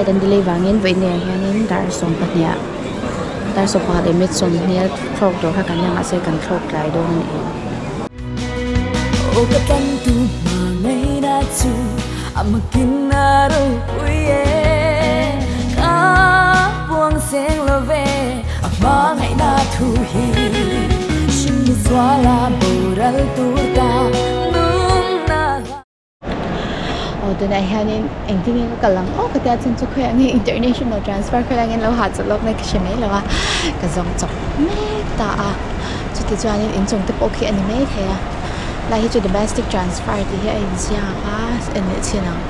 Flight an delay vangin vawiin ah hianin dar sawmpahnih ah dar sawmpakhat leh minute sawmhnih a thlawk tur kha kan nia mahse kan thlawk tlai dawn a ni. Aw ka tlantu hmangaihna chu a makin a ropui e Ka puang seng lo ve a hmangaihna thu hi Hringmi suala boral tur ta nunna hla. Aw tunah hianin engtin nge ka kal ang aw ka tia chuan chu khawiah nge international transfer khawiah nge lo hah chawlh lawk na ka hre mai lo a ka zawng chawp mek ta a chuti chuanin inchung te pawh khi a ni maithei a lai hi chu domestic transfer tih hi a inziak a en leh chhin ang.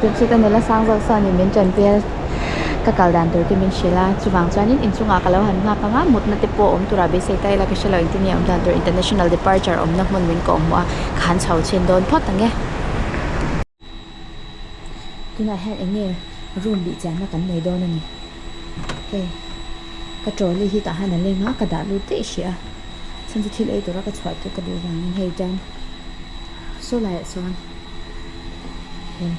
Tun chu ka nula sang zawk sawn in min tanpui a ka kal dan tur te min hrilh a chuvang chuanin inchungah ka lo han nghak ang a mutna te pawh awm tura beisei ta ila ka hrelo engtin nge awm dan tur international departure awmna hmun min kawh hmuh a ka han chho chhin dawn phawt ang e. Tunah hian eng nge room bih chianna kan nei dawn a ni hei ka trolley hi tah hian a leng a ka dah lut daih hrih a chhan chu thil ei tura ka chhuah te ka duh vangin hei chuan. Saw laiah chuan hei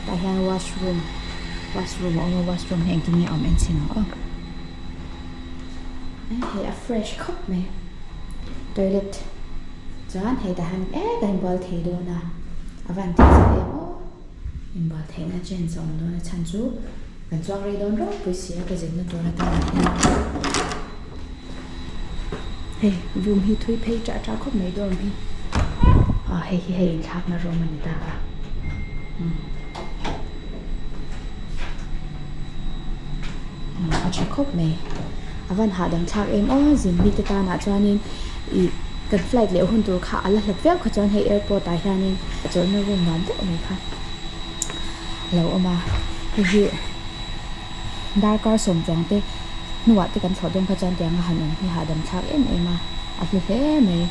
tah hian washroom washroom a awm a washroom hi engtin nge a awm en chhin ang aw hei a fresh khawp mai toilet chuan hei tah hian e kan inbual thei dawn a a van tih zat em aw inbual theihna chance a awm dawn a chhan chu kan chuang rei dawn ropui si a ka zinna tur atan hian. Hei room hi thui phei ṭah ṭah khawp mai dorm hi ah hei hi hei inthlakna room a ni ta a umm a ṭha khawp mai a van hahdam thlak em aw zin mite tanah chuanin ih kan flight leh hun tur kha a la hlat viau kha chuan hei airport ah hianin chawlhna room nuam deuh mai kha a lo awm a hei hi. Darkar sawmchuang te hnuah te kan thlawh dawn kha chuan tiang a han awm hi hahdam thlak em em a, a hlu hle mai.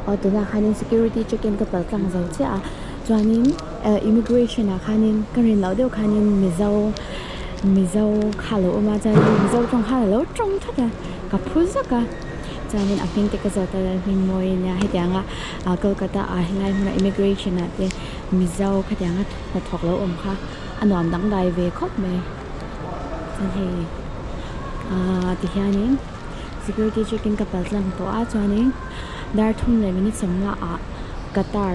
Aw tunah khanin security check in ka pal tlang zo chiah a chuanin eh immigration ah khanin ka rin loh deuh khanin mizo mizo kha a lo awm a chuanin mizo tawng khan a lo tawng that a ka phu zak a chuanin a hming te ka zawt a hming mawi ania hetianga ah kolkata ah helai hmunah immigration ah te mizo khatianga hnathawk lo awm kha a nuam dangdai ve khawp mai chuan hei ahh tihianin security check in ka pal tlang tawh a chuanin dar thum leh minute sawmnga ah Qatar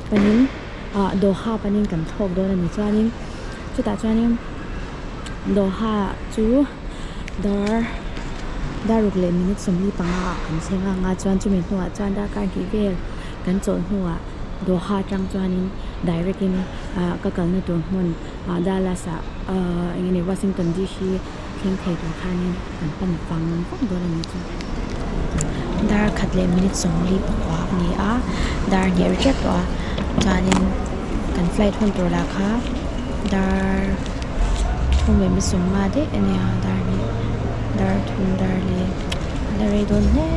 panin ah Doha panin kan thlawk dawn a ni chuanin chutah chuanin Doha chu dar dar ruk leh minute sawmli panga ah kan thleng ang a chuan chumi hnuah chuan darkar hnih vel kan chawlh hnuah. Doha atang chuanin direct in ah ka kalna tur hmun ah Dallas ah ah eng nge Washington D_C thleng thei tur khanin kan pan vang vang dawn a ni chu. Dar khat leh minute sawmli pakua a ni a dar hnih a ri tep tawh a chuanin kan flight hun tur lah kha dar thum leh minute sawmnga daih a nia dar hnih dar thum dar leh a la rei dawn hle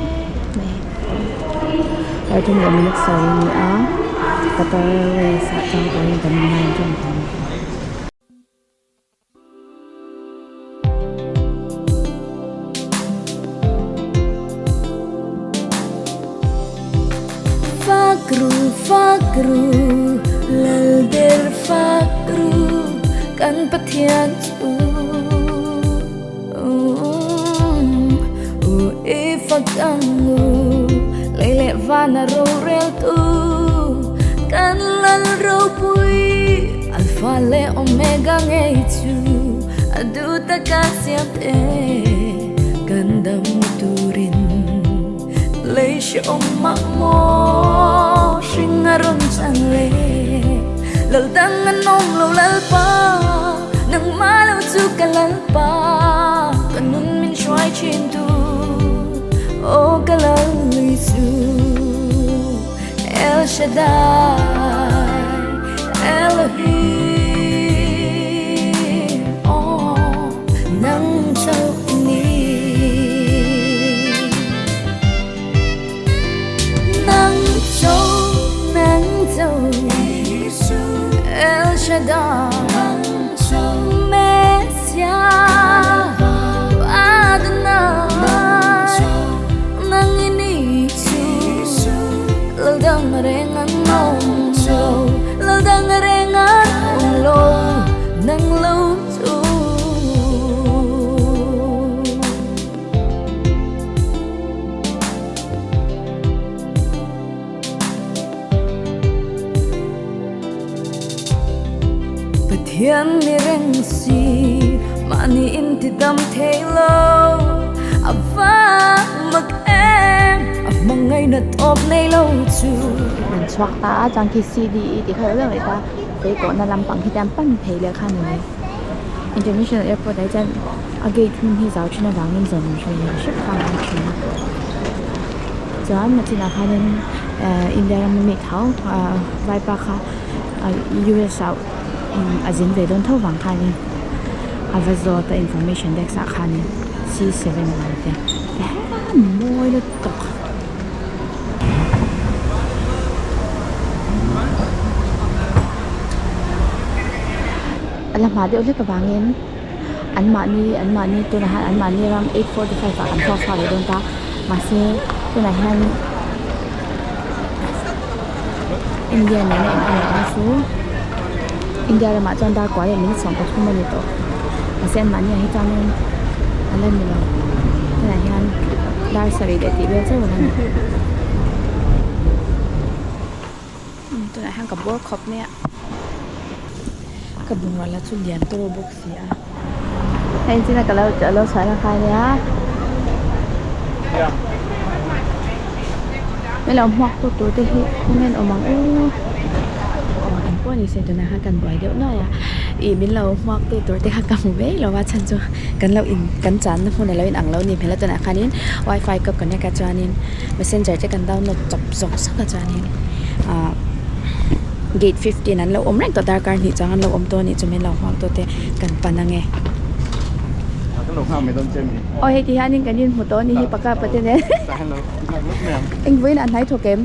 mai. Dar thum leh minute sarih a ni a Qatar Airways ah chuang turin kan in line reng tawh a ni. Fakru fakru lalber fakru kan Pathian chu. I fak ang u lei leh vana rorel tu kan lal ropui Alpha leh Omega ngei chu a duh taka siam te kan dam turin lei hrehawm mah maw hring a rawn chan le lal dang an awm lo lalpa nangmah lo chu ka lalpa ka nun min hruai thin tu aw ka lal lui chu El Shaddai Elohim aw nang chauh i ni Nang chauh nang chauh El Shaddai Messiah Adonai nang i ni chu lal dang reng an awm. kan ni reng si mahni inti dam thei lo a va mak em a hmangaihna tawp nei lo chu. Kan chhuak ta a chuan khi CDE tih kha lo lang leh ta fei kawhna lampang hi te an pan phei leh kha a ni mai International Airport ah hi chuan a gate hmun hi zau thin avangin zawm hreh hrep kha a ngai thin a chuan nachinah khanin ehh India rama mi thau ahh vaipa kha US ah a zin ve dawn tho vang khanin a va zawt a information desk ah khanin C7 a lo tia ehe mawi lutuk. A la hma deuh hlek avangin anmahni anmahni tunah hian anmahni ram 8:45 ah kan chhuak chhuak leh dawn ta mahse tunah hian India nena in awm lohna chu India ramah chuan dar kua leh minute 13 a ni tawh mahse anmahni ah hi chuanin a la ni lo tunah hian dar sarih leh tih vel chauh a la ni tunah hian ka bawr khawp mai a ka bungrau lah chu lian tawk bawk si a hei china ka lo lo chhuah na kha ania min lo hmuak tu tur te hi khawnge an awm ang u aw engpawh ni se tunah khan kan buai deuh nuai a ih min lo hmuak tu tur te kha ka hmu mai lo a chhan chu kan lo in kan channa hmun a lo inang lo a ni hmel a tunah khanin wifi ka connect a chuanin messenger te kan download chawp zawk zawk a chuanin ah gate 15 an lo awm reng tawh darkar hnih chuang an lo awm tawh a nih chu min lo hmuak tawh te kan pan ange. Aw hei ti hianin kan inhmu tawh a ni hi paka pate nen eng vawiin ah hnai thawk em?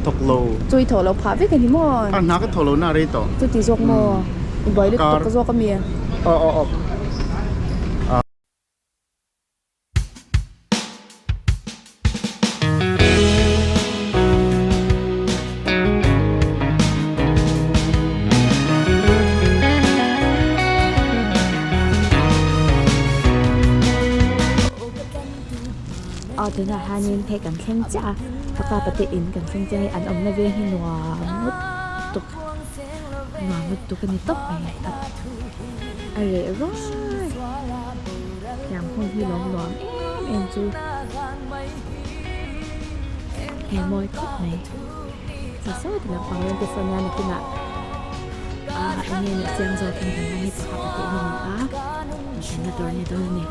Thawk lo. Chu i thawh loh phah vek a ni maw? A hna ka thawh lo na rei tawh. Chu ti zawk maw? I buai lutuk zawk a mi? Aw aw aw. Aw tunah hianin hei kan thleng chiah a paka pate in kan thleng chiah a hei an awmna veng hi nuam lutuk nuam lutuk a ni tawp mai a reh ruai tiang hmun hi lawm nuam em em chu he mawi khawp mai sa saw ti lampang vel te sawn hian nakinah ah eng nge nih chiang zawk in kan la hei pakhat a tih hi a ni a inthlanna tur a ni dawn a ni.